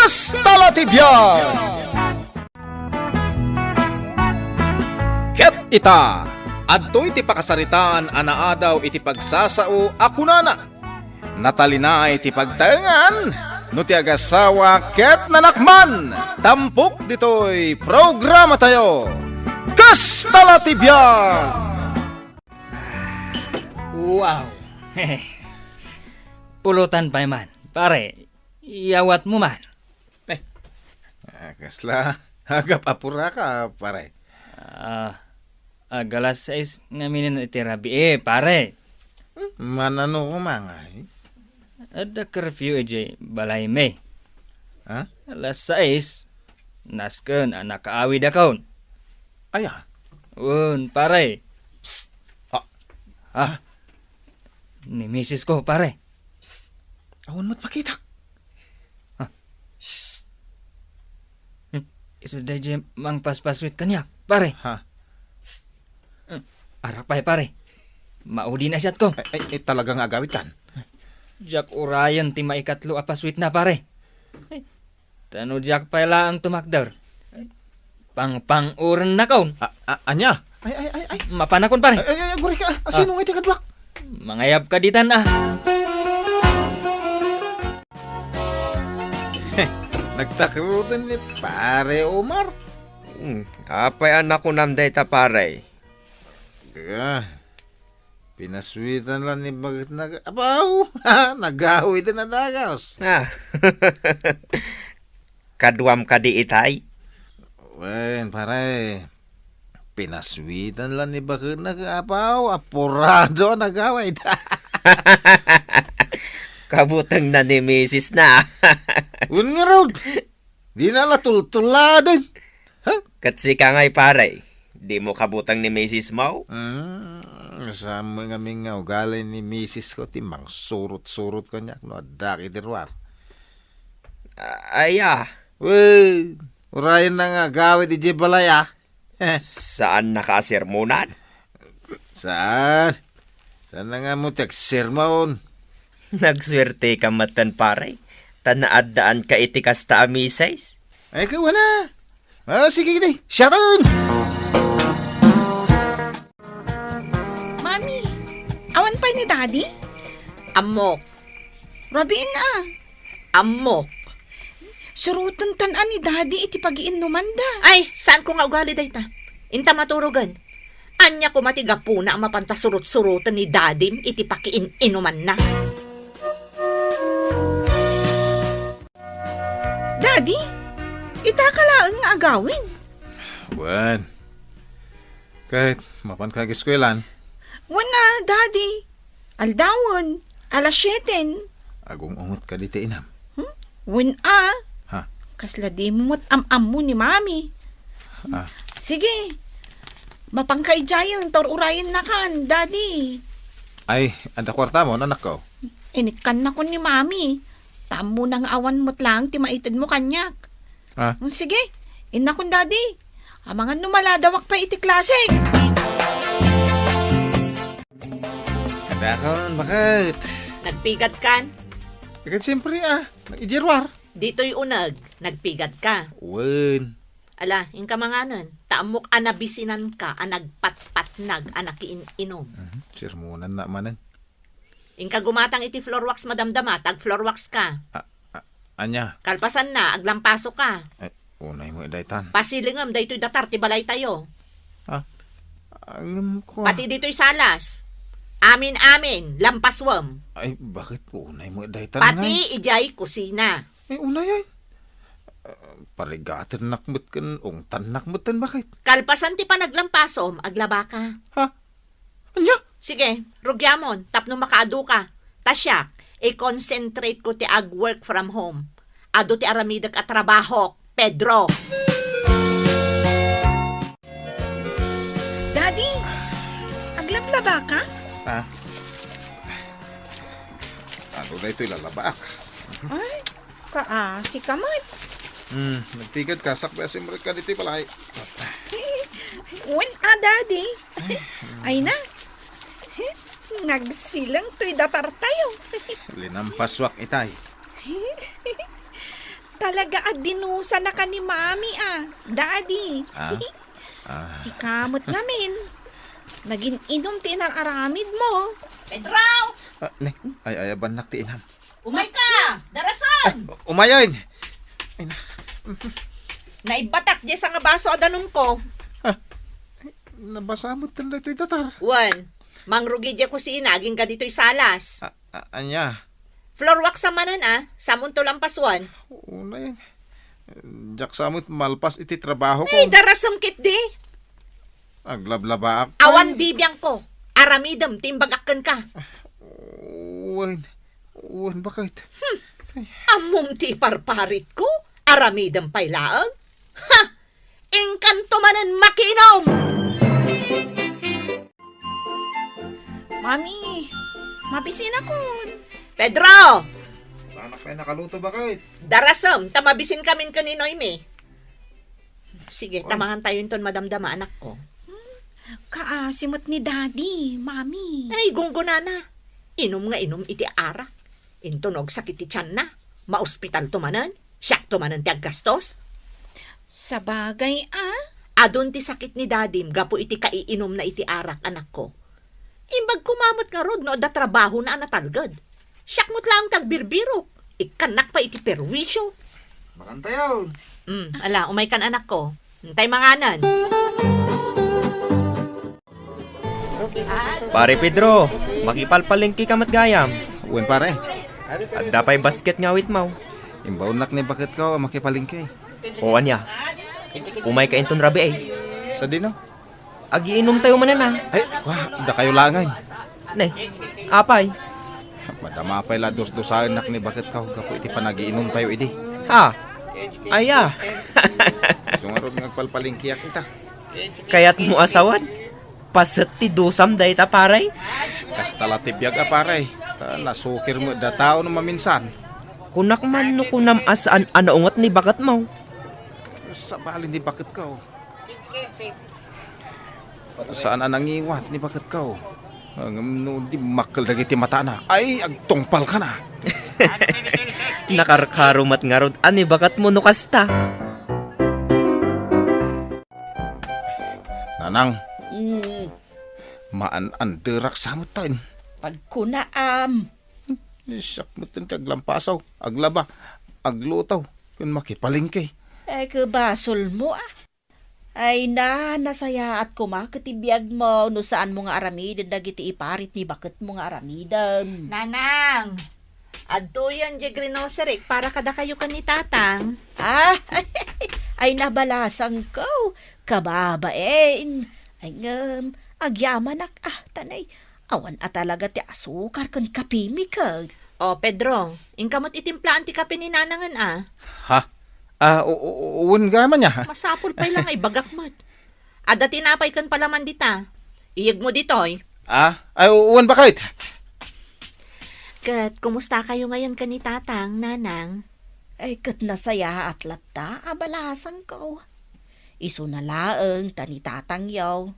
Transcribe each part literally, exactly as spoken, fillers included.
Kasta la ti biag! Ket ita, adtoy ti pakasaritaan a naadaw iti pagsasao a kunana, "Natalinay ti pagtaengan no ti agasawa ket nanakman." Tampok ditoy programatayo, Kasta la ti biag! Wow! Pulutan pay man, pare. Iyawatmo man. Eh, ah, kasla agap-apuraka, pare? Ah, agalas sais ngamin iti rabii, pare. Manano ko mangay? Adda curfew idiay balaymi. Ha? Alas sais, nasken a nakaawidakon. Aya? Wen, pare. Psst! Ah. Ah. Ni misis ko, pare. Awan met makita. Ah. Shh. Hmm. Isu daydi mangpaspaswit kaniak, pare. Ha? Shh. Hmm. Arak pay, pare. Maudi na siat ko. Ay, ay, ay, talaga nga agawid kan? Diak urayen ti maikatlo a paswit na, pare. Ay, ta no diak pay laeng tumakder, pangpang-uren nakon. A-, a-, ania? Ay, ay, ay, ay. Mapanakon, pare. Ay, ay, ay, aguray ka. Ah, sino nga iti kaduak? Mangayab ka ditan, ah. Nagtakroten ni Pare Omar. Hmm, apay a nakunam dayta, pare? Ah, pinaswitan la ni baket na, apaw, nagawid na dagas. Ah. Kaduam kadi itay? Wen, pare, pinaswitan la ni baket na, apaw, apurado a nagawid. Kabuteng na ni misis na. Wen ngarud. Dina la tultuladen. Ha? Ket sika ngay, pare, dimo kabuteng ni misis mo? Hmm, saan mo ngamin nga ugali ni misis ko ti mangsurot-surot kaniak no addak iti ruar? A-, aya? Wen, urayen na nga agawid idiay balay, ah. Saan naka a sermonan? Saan? Saan na nga mo ti agsermon? Nagsuerteka metten, pare, ta naaddaanka iti kasta a misis. Ay, kawana. Ah, sige, sige. Siaten! Mami, awan pay ni Daddy? Ammok. Rabiin a. Ammok. Suroten tan a ni Daddy iti pagiinnumanda. Ay, saanko nga ugali dayta. Inta maturogen. Ania koma ti gapuna a mapanta surot-suroten ni Dadim iti pakiin-inumanna? Daddy, ita ka laeng nga agawid? Wen. Ket, mapanka ag-eskuelan? Wen a, Daddy. Aldawen, alas sieten. Agung-ungot kadi ti inam? Hmm? Wen a. Ha? Kasla dimo met am-ammo ni Mami. Ah. Sige. Mapanka idiayen, ta ur-urayennakan, Daddy. Ay, adda kuartamon, anakko? Inikkannakon ni Mami. Ta ammona nga awan met laeng ti maitedmo kaniak. Ah. Mm, sige, innakon, Daddy. Amangan no maladawak pay iti klase. Adakon, baket. Nagpigatkan? Ket siyempre, ah, idiay ruar. Ditoy uneg, nagpigatka. Wen. Ala, inka manganen. Ta ammok a nabisinanka a nagpatpatnag a nakiin-inom. Mhm, sermonanna manen. Inka gumatang iti floor wax madamdama, ta ag-floor wax ka. A-, a-, ania? Kalpasanna, aglampaso ka. Ay, unay mo daytan. Pasilingem daytoy datar ti balaytayo. Ha? Ngem ko. Pati ditoy salas. Amin-amin, lampasuem. Ay, baket unay mo daytan? Pati ngay? Idiay kusina. Ay, unay ay. Ah, parigatennak met ken ungtannak met ten baket. Kalpasan ti panaglampasom, aglabaka. Ha? Ania? Sige, rugiamon, tapno makaadu ka. Ta siak, i-concentrate ko ti ag-work from home. Adu ti aramidek a trabahok, Pedro. Daddy, aglablaba ka? Ah. Ano na ito'y lalabaak? Ay, kaasi ka man. Hmm, nagtigad ka, sakbay asimrek ka dito'y balay. Wen a, Daddy. Ay na. Nagsileng to'y datar tayo. Linampaswak itay. Talaga a dinusanaka ni Mami, a, Daddy. Ah? Ah. Sika met ngamin. Nagin-inum ti inar-aramidmo. Pedro! Ah, ne, ay-ayabannak ti inam. Umayka! Darasan! Umayen! Ay, na. Naibbatak diay sangabaso a danumko. Ah, nabasa met daytoy datar. Wen, mangrugi diay kusina agingga ditoy salas. Ah, ah, ania? Floor wax sa manen, a, samunto lang pasuan. Unayen. Diak sa met malpas iti trabaho ko. Ay, darasem ketdi. Aglablabaak. Awan bibiangko. Aramidem ti imbagak kenka. Wen, wen, baket. Hmm. Ammom ti iparparitko? Aramidem pay laeng? Ha! Inkanto manen makiinom! Mami, mabisinakon. Pedro! Saanak pay nakaluto, baket? Darasem, ta mabisinkamin ken ni Noemi. Sige, oy, tamangantayo inton madamdama, anakko. Hmm, kaasi met ni Daddy, Mami. Ay, gunggonana. Inum nga inum iti arak. Inton agsakit ti tianna, maospitalto manen. Siakto manen ti aggastos. Sabagay, a? Adun ti sakit ni Dadim gapu iti kaiinumna iti arak, anakko. Imbag koma met ngarud no adda trabahona a natalged. Siak met laeng ti agbirbirok. Ikkannak pay iti perwisyo. Makantayon. Mm, ala, umaykan, anakko. Intay manganen. Pare Pedro, makipalpalengke ka met gayam. Wen, pare. Adda pay basket nga awitmo. Imbaonnak ni baketko a makipalengke. O ania? Umayka inton rabii. Sadino? Agiinumtayo manen, a. Ay, kua, dakayo laengen. Ne, apay? Madama pay la dusdusaennak ni baketko gapu iti panagiinumtayo idi. Ha? Aya. Isu ngarud nga agpalpalengkeak ita. Kayatmo a sawen? Paset ti dusam dayta, pare? Kasta la ti biag a, pare. Ta nasukir met dataw no maminsan. Kunak man no kunam a saan a naunget ni baketmo. Sabali ni baketko. Saan a nangiwat ni baketko. Ngem no dimmakkel dagiti matana, ay, agtungpalkana. Nakarkaro met ngarud a ni baketmo no kasta. Nanang. Mm. Maan-anderak sa metten. Pagkunaam. Siak metten ti aglampasaw, aglaba, agluto, ken makipalengke. Ay, ket basolmo, a. Ay na, nasayaat koma ket ti biagmo no saanmo nga aramiden dagiti iparit ni baketmo nga aramidem. Nanang, adtoyen diay grinoserik para kadakayo ken ni Tatang. Ah, ay na, balasangko, kababain. Ay ngem, agyamanak, a, tanay, awan a talaga ti asukar ken kapimi ket. O, Pedro, inka met itimplaan ti kape ni Nanangen, a. Ha? Ah, u-, u-, u-, wen gayam ania. Masapul pay la nga ibagak met. Adda tinapay ken palaman dita. Iyegmo ditoy. Ah? Ay, u-, wen baket. Ket, kumustakayo ngayon ken ni Tatang, Nanang? Ay, ket nasayaat latta a balasangko. Isuna laeng ta ni Tatangyo.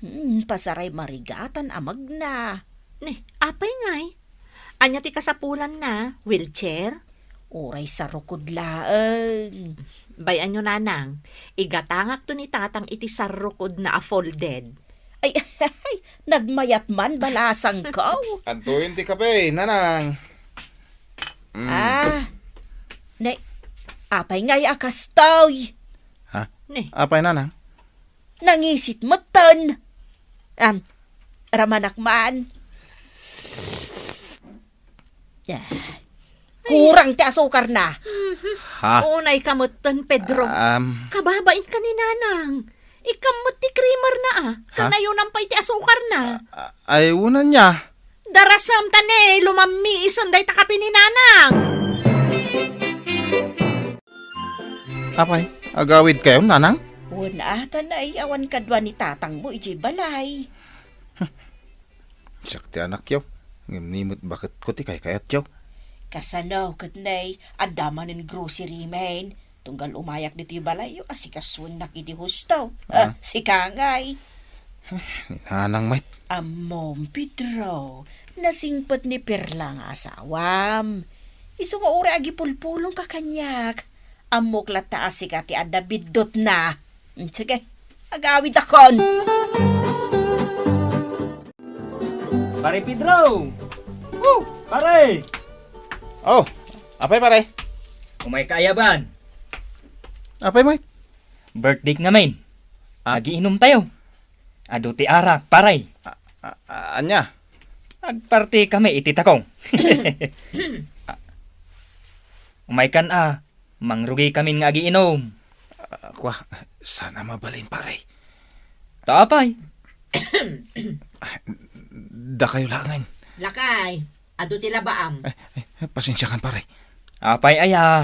Hmm, pasaray marigatan a magna. Ne, apay ngay? Ania ti kasapulanna? Wheelchair? Uray sarukod laeng. Bay-anyo, Nanang, igatangakto ni Tatang iti sarukodna a folded. Ay, ay, nagmayat man, balasangko. Adtoyen ti kape, Nanang. Mm. Ah, ne, apay ngay a kastoy? Ha? Ne. Apay, Nanang? Nangisit metten. Am, ramanak man. Ah, kurang ti asukarna. Ha? Unay ka metten, Pedro. Am. Kababain ka ni Nanang. Ikam met ti creamer na, a. Ha? Kanayonam pay ti asukarna. A-, ay, unan niya. Darasem ta ne, lumammi isen dayta kape ni Nanang. Apay, agawid kayo, Nanang? Wen, a, ta naiyawan kadua ni tatangmo idiay balay. Siak ti anakyo, ngem ni met baketko ti kaykayatyo. Kasano ket nay, adda manen grocery man. Tunggal umayak ditoy balayyo, asikasoennak iti husto. Ah. Ah, sika ngay. Eh, ni Nanang met. Ammom, Pedro, nasingpet ni Perla nga asawam. Isu nga uray agipulpulongka kaniak. Ammok latta a sika ti adda biddutna. Sige, agawidakon. Pare Pedro! Oh, pare! Oh, apay, pare? Umayka aya ban? Apay, Mike? Birthday ngamin. Ah? Agiinom tayo. Adu ti arak, pare. Ah, ah, ah, ania? Agparty kami iti takong. Umaykan a, mangrugi kami nga agiinom. Ah, kwa, saan a mabalin, pare. Ta apay? Ah, dakayo laengen. Lakay, adu ti labaam. Ay, ay, pasensiakan, pare. Apay aya?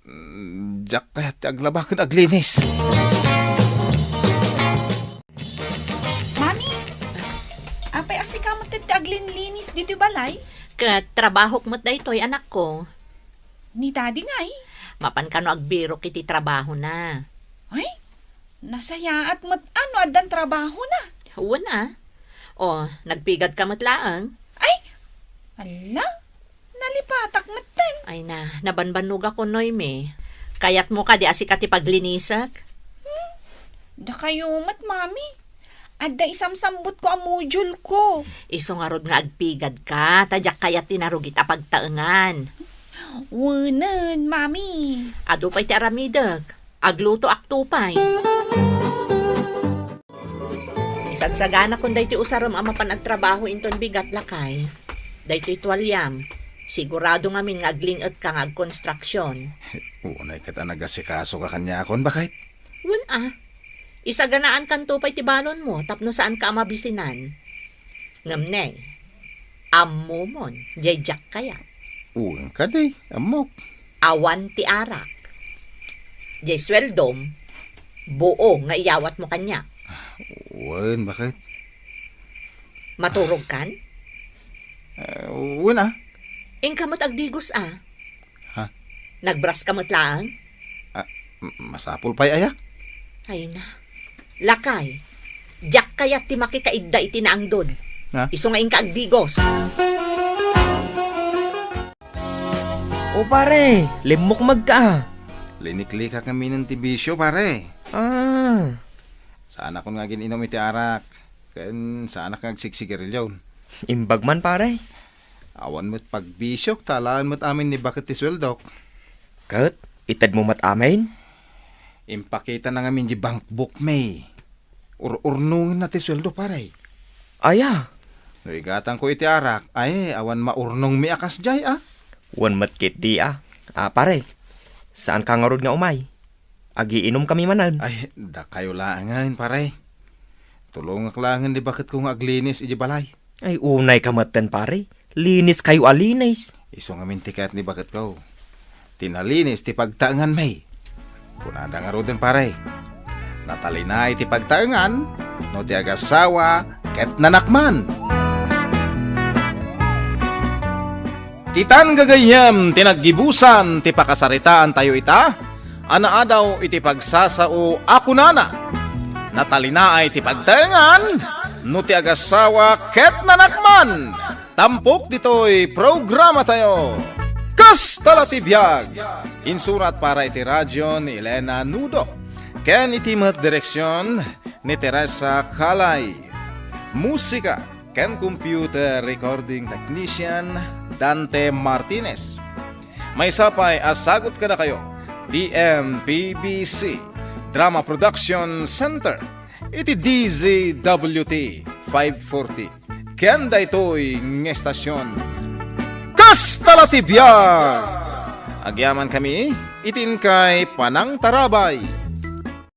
Mm, diak kayat ti aglaba ken aglinis. Mami, apay a sika met ti aglinlinis ditoy balay? Ket trabahok met daytoy, anakko. Ni Daddy ngay? Mapan kano agbirok iti trabahona. Ay, nasayaat met a no addan trabahona. Wen a. O, nagpigadka met laeng? Ay, ala, nalipatak metten. Ay na, nabanbannogakon, Noemi. Kayatmo kadi a sika ti paglinisek? Hmm, dakayo met, Mami. Adda isamsambutko a module ko. Isu ngarud nga agpigadka, ta diak kayat ti narugit a pagtaengan. Wenen, Mami. Adu pay ti aramidek. Aglutoakto pay. Isagsaganakon daytoy usarem a mapan agtrabaho inton bigat, lakay. Daytoy tualiam. Sigurado ngamin nga agling-etka nga agkonstruksion. Unay ket a nagasikasoka kaniakon, baket? Wen a. Isaganaan kanto pay ti balonmo tapno saanka a mabisinan. Ngem ne, ammomon, diay diak kayat. Wen kadi, ammok. Awan ti arak. Diay sueldom, buo nga iyawatmo kaniak. Wen, baket? Maturogkan? Eh, wen a. Inka met agdigos a. Ha? Nagbraska met laeng? Ah, m-, masapul pay aya? Ay na. Lakay, diak kayat ti makikaidda iti naangdod. Ha? Isu nga inka agdigos. O pare, limmukmegka a. Liniklikak ngaminen ti bisio, pare. Ah. Saanakon nga agin-inum iti arak, ken saanak nga agsigsigarilio. Imbag man, pare. Awan met pagbisiok, ta alaen met amin ni baket ti sueldok. Ket itedmo met amin? Impakitana ngamin di bankbook mi. Ur-urnongenna ti sueldo, pare. Aya? No igatangko iti arak, ay, awan maurnongmi a kasdiay, a? Wen met ketdi, a. A, pare, saanka ngarud nga umay? Agiinumkami manen. Ay, dakayo laengen, pare. Tulongak laengen ni baketko nga aglinis iti balay. Ay, unayka metten, pare. Liniskayo a linis. Isu ngamin ti kayat ni baketko. Ti nalinis ti pagtaenganmi. Kunada ngaruden, pare. Natalinaay ti pagtaengan no ti agasawa ket nanakman. Ditan gagayyem ti naggibusan ti pakasaritaantayo ita a naadaw iti pagsasao a kunana, "Natalinaay ti pagtaengan no ti agasawa ket nanakman." Tampok ditoy programatayo, Kasta la ti biag. Insurat para iti radio ni Elena Nudo ken iti met direksion ni Teresa Calay. Musika ken computer recording technician, Dante Martinez. Maysa pay a sagut kadakayo, D M P B C Drama Production Center, iti D Z W T five forty, ken daytoy nga estasion. Kasta la ti biag! Agyamankami iti inkay panangtarabay.